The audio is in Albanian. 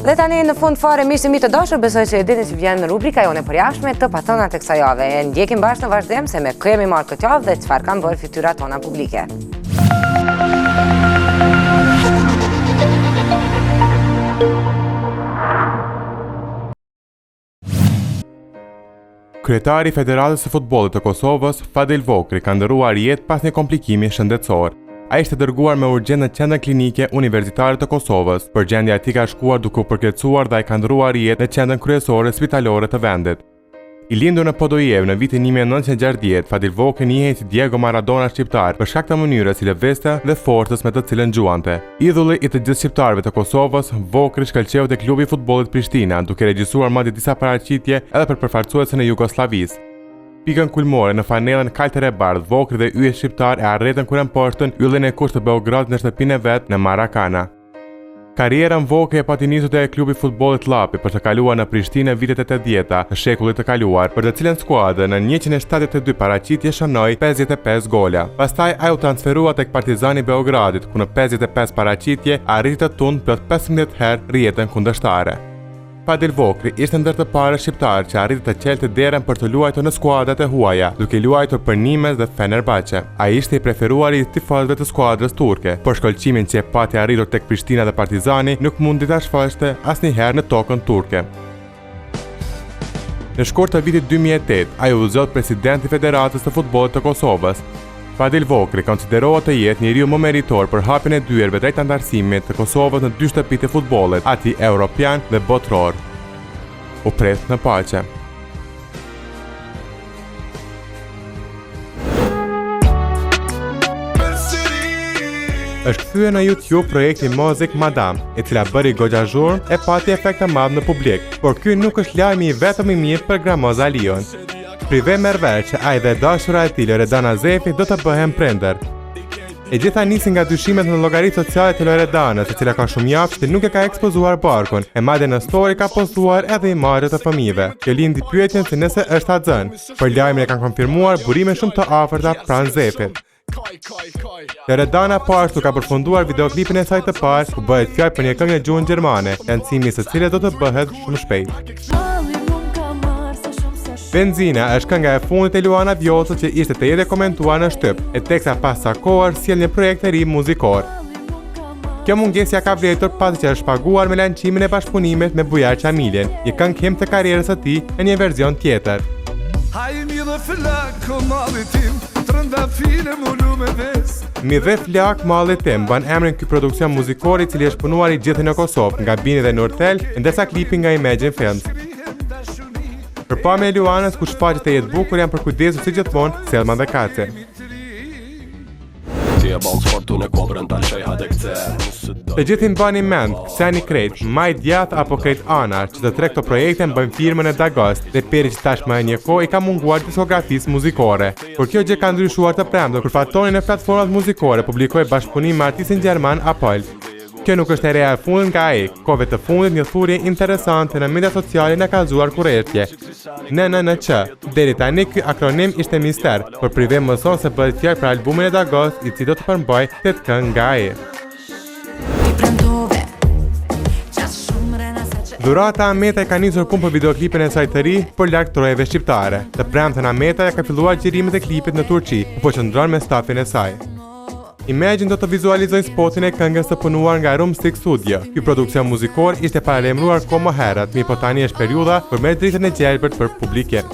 Dhe tani në fund fare miq të mi të dashur, besoj që e dini që vjen rubrika jonë e përjavshme të pathënat e kësaj jave. E ndjekim bashkë në vazhdim se me kë jemi marrë këtë javë dhe çfarë kanë bërë fytyrat tona publike. Kryetari i Federatës së Futbollit të Kosovës, Fadil Vokrri, ka ndërruar jetë pas një komplikimi shëndetësor. Ai ishte dërguar me urgjencë në Qendrën Klinike Universitare të Kosovës, por gjendja e tij ka shkuar duke u përkeqësuar dhe ai ka ndërruar jetë në qendrën kryesore spitalore të vendit. I lindur në Podujevë në vitin 1960, Fadil Vokrri njihej si Diego Maradona shqiptar për shkak të mënyrës si lëvizte dhe forcës me të cilën gjuante. Idhulli i të gjithë shqiptarëve të Kosovës, Vokrri shkëlqeu te klubi i futbollit Prishtina, duke regjistruar madje disa paraqitje edhe për përfaqësuesen e Jugosllavisë. Pikën kulmore në fanellën kaltër e bardhë, Vokrri dhe yjet shqiptarë e arritën kur e mposhtën Yllin e Kuq të Beogradit në shtëpinë e vet në Marakana. Karrierën Vokrri e pati nisur te klubi i futbollit Llapi për të kaluar në Prishtinë në vitet e 80-ta të shekullit të kaluar, për të cilën skuadër në 172 paraqitje shënoi 55 gola. Pastaj ai u transferua tek Partizani i Beogradit, ku në 55 paraqitje arriti të tundë plot 15 herë rrjetën kundërshtare. Fadil Vokrri ishte ndër të parët shqiptarë që arriti të çelte derën për të luajtur në skuadrat e huaja, duke luajtur për Nimes dhe Fenerbahçe. Ai ishte i preferuari i tifozëve të skuadrës turke, por shkëlqimin që e pati arritur tek Prishtina dhe Partizani nuk mundi ta shfaqte asnjëherë në tokën turke. Në shkurt të vitit 2008, ai u zgjodh president i Federatës së Futbollit të Kosovës. Fadil Vokrri konsiderohet të jetë njeriu më meritor për hapjen e dyerve drejt anëtarësimit të Kosovës në dy shtëpitë e futbollit, atij europian dhe botëror. U prehtë në paqe. Është kthyer në YouTube projekti Mozik Madam, e cila bëri goxha zhurmë e pati efekt të madh në publik. Por ky nuk është lajmi i vetëm i mirë për Gramoz Aliun. Prive merr vesh që ai dhe e dashura e tij Loredana Zefi do të bëhen prindër. E gjitha nisi nga dyshimet në llogaritë sociale të Loredanës, e cila ka shumë javë që nuk e ka ekspozuar barkun, e madje në story ka postuar edhe imazhe të fëmijëve. Kjo lindi pyetjen se nëse është shtatzënë, por lajmin e kanë konfirmuar burime shumë të afërta pranë Zefit. Loredana po ashtu ka përfunduar videoklipin e saj të parë, ku bëhet fjalë për një këngë në gjuhën gjermane, lansimi i së cilës do të bëhet shumë shpejt. Benzina është kënga e fundit e Luana Vjollcës që ishte tejet e komentuar në shtyp, e teksa pas ca kohësh sjell një projekt të ri muzikor. Kjo mungesë ia ka vlejtur pasi që është shpaguar me lançimin e bashkëpunimit me Bujar Qamilin, një këngë himn të karrierës së tij në një version tjetër. M'i dhe flakë mallit tim, mban emrin ky produksion muzikor i cili është punuar i gjithi në Kosovë, nga Bini dhe Nurtel, ndërsa klipi nga Imagine Films. Për pamjen e Luanës ku shfaqet tejet bukur janë përkujdesur si gjithmonë Selma dhe Kaci. Të gjithë i mbani mend, kceni krejt, majt djathtë apo krejt anash, që të tre këto projekte mbajnë firmën e Dagos, reperi që tashmë e një kohë i ka munguar diskografisë muzikore. Por kjo gjë ka ndryshuar të premten, kur Fatoni në platformat muzikore publikoi bashkëpunim me artistin gjerman Apol. Kjo nuk është e reja e fundit nga ai, kohëve të fundit një thurje interesante në media sociale na ka zgjuar kureshtje. NNNQ. Deri tani ky akronim ishte mister, por Prive mëson se bëhet fjalë për albumin e Dagos, i cili do të përmbajë 8 këngë nga ai. Dhurata Ametaj ka nisur punë për videoklipin e saj të ri për larg trojeve shqiptare. Të premten Ametaj ka filluar xhirimet e klipit në Turqi, ku po qëndron me stafin e saj. Imagine do të vizualizojnë spotin e këngës të punuar nga Room Six Studio. Ky produksion muzikor ishte paralajmëruar kohë më herët, mirëpo tani është periudha kur merr dritën e gjelbërt për publikim.